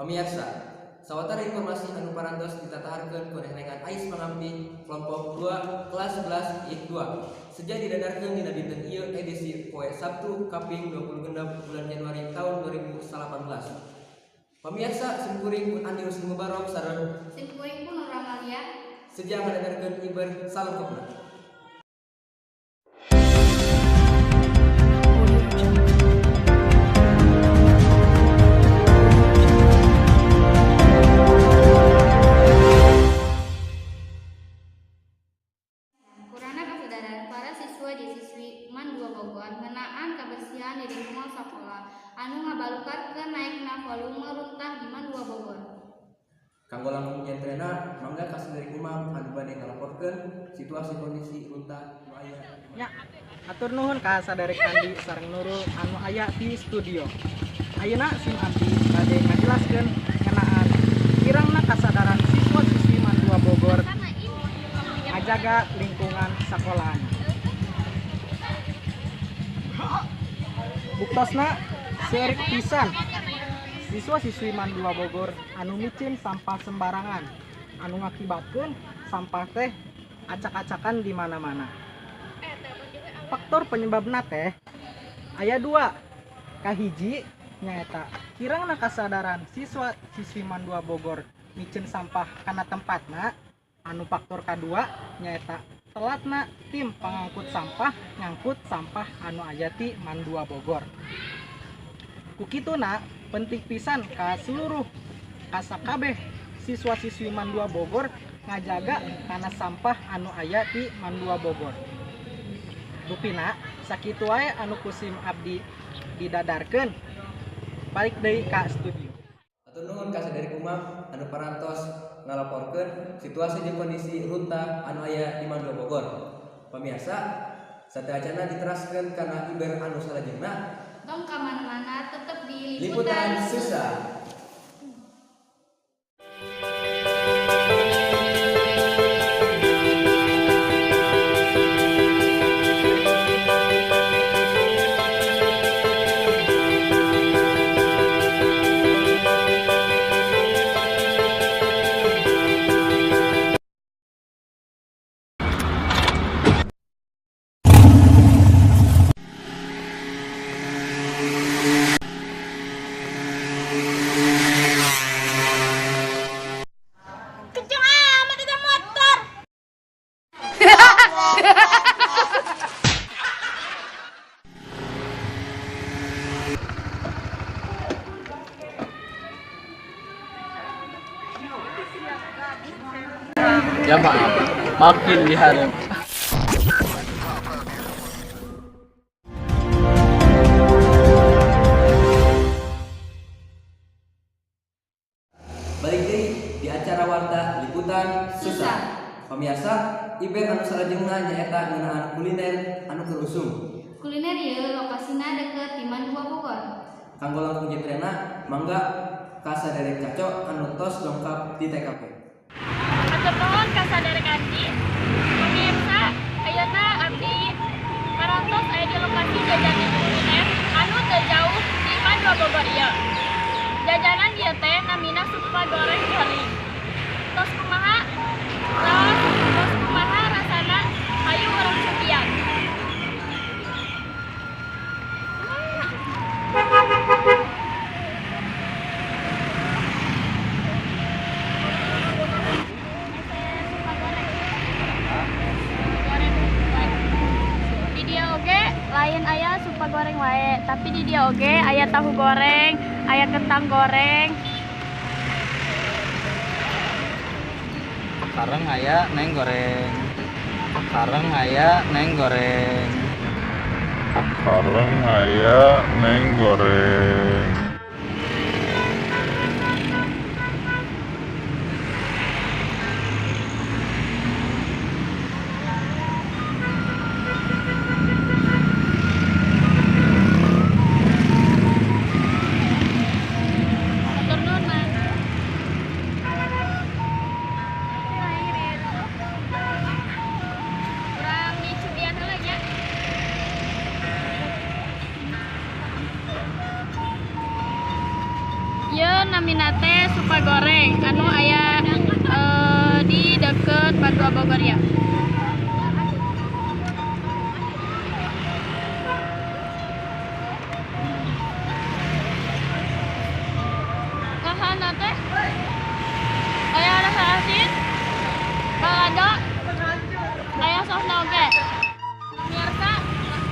Pamirsa, sawatara informasi anu parantos ditataharkeun ku rerencangan Ais Pangampi kelompok 2 kelas 11 I 2. Seja didadarkeun dina dinten ieu edisi poe Sabtu kaping 26 bulan Januari tahun 2018. Pamirsa, simkuring pun Andi Husni Mubarok sareng simkuring pun Nur Amalia. Seja ngadadarkeun iber salengkepna. Siswa MAN 2 Bogor ngeunaan kabersihan di lingkungan sakola anu ngabalukarkeun naekna volume runtah di MAN 2 Bogor. Kanggo langkung jentrena mangga ka saderek Umam anu bade ngalaporkeun situasi kondisi runtah nu aya. Nya, atur nuhun ka saderek Andi sareng Nurul anu aya di studio. Ayeuna sim abdi bade ngajelaskeun ngeunaan kirangna kasadaran siswa-siswi MAN 2 Bogor ngajaga lingkungan sekolahan. Buktosna seurik pisan siswa-siswi MAN 2 Bogor anu micin sampah sembarangan anu ngakibatkeun sampah teh acak-acakan di mana-mana. Faktor penyebabna teh aya dua. Kahiji nyaeta kirangna kasadaran siswa-siswi MAN 2 Bogor micin sampah kana tempatna. Anu faktor kadua nyaeta telatna tim pengangkut sampah ngangkut sampah anu aya ti MAN 2 Bogor. Ku kituna penting pisan ka seluruh kasakabeh siswa-siswi MAN 2 Bogor ngajaga kana sampah anu aya ti MAN 2 Bogor. Rupina sakitu wae anu kusim abdi didadarkeun. Balik deui ka studio. Atur nuhun ka saderek Umam anu parantos ngalaporkeun situasi jeung kondisi runtah anu aya di MAN 2 Bogor. Pamirsa, sateuacanna diteraskeun kana iber anu salajengna. Tong ka mana-mana, tetep di Liputan Susah. Ya maaf, makin diharap. Balik deui di acara warta Liputan Susah. Pamirsa, iber anu salajengna nyaeta ngeunaan kuliner anu keur usum. Kuliner ieu lokasina deukeut di MAN 2 Bogor. Kanggo langkung jentrena mangga ka saderek Caco anu tos dongkap di TKP. Atur nuhun ka saderek Andi. Pemirsa, ayeuna abdi parantos aya di lokasi jajanan kuliner anu teu jauh di MAN 2 Bogor ieu. Jajanan ieu teh namina supa goreng garing. Tos kumaha? Tos kumaha rasana? Hayu urang cobian. Di dia oge lain aya supa goreng wae, tapi di dia oge aya tahu goreng, aya kentang goreng. Sareng aya neng goreng. Sareng aya neng goreng. Sareng aya neng goreng. Atur nuhun, Mas. Kurang dicubian heula nya. Ieu namina teh Supa Goreng anu aya di deket MAN 2 Bogor ya. Rasana teh aya rasa asin, balado, aya sosna oge. Pemirsa,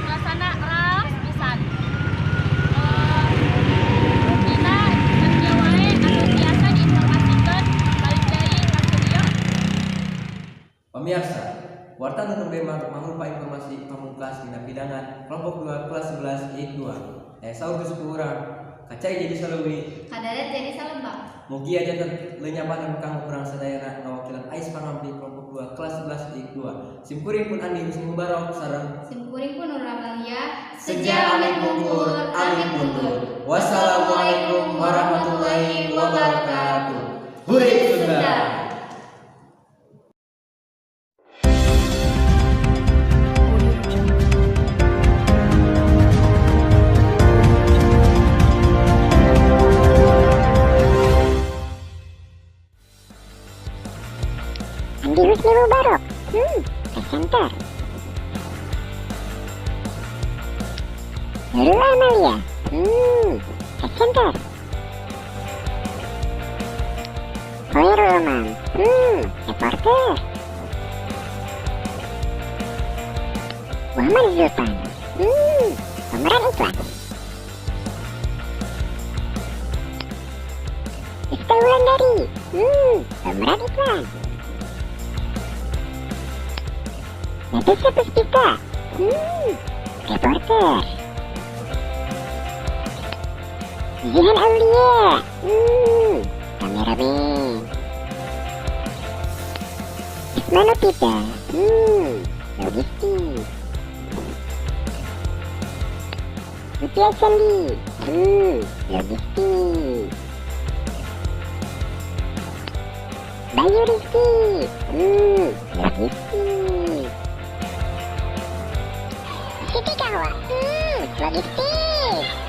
rasana raos pisan. Rupina sakieu wae anu tiasa diinformasikeun, balik deui ka studio. Pemirsa, warta nu nembe mangrupa informasi pamungkas dina pidangan kelompok 2 kelas 11 I 2. Aya saur geus ku urang, kacai jadi saleuwi, Kadarat jadi salembang. Mugi aja lenyapan kang urang sadayana ngawakilan Ais Pangampih kelompok 2 kelas 11 I 2. Simkuring pun Andi Husni Mubarok sareng Simkuring pun Nur Amalia. Seja amit mungkur, amit mundur. Wassalamualaikum warahmatullahi wabarakatuh. Hurip Sunda. Andi Husni Mubarok, presenter. Nurul Amalia, presenter. Khairul Umam, reporter. Muhammad Zulfan, pemeran iklan. Rizka Wulandari, pemeran iklan. Natasha Puspita, reporter. Zihan Aulia, kameramen. Ismanu Pita, logistik. Mutia Sandi, logistik. Bayu Rizky, logistik. Siti Kawa, logistik.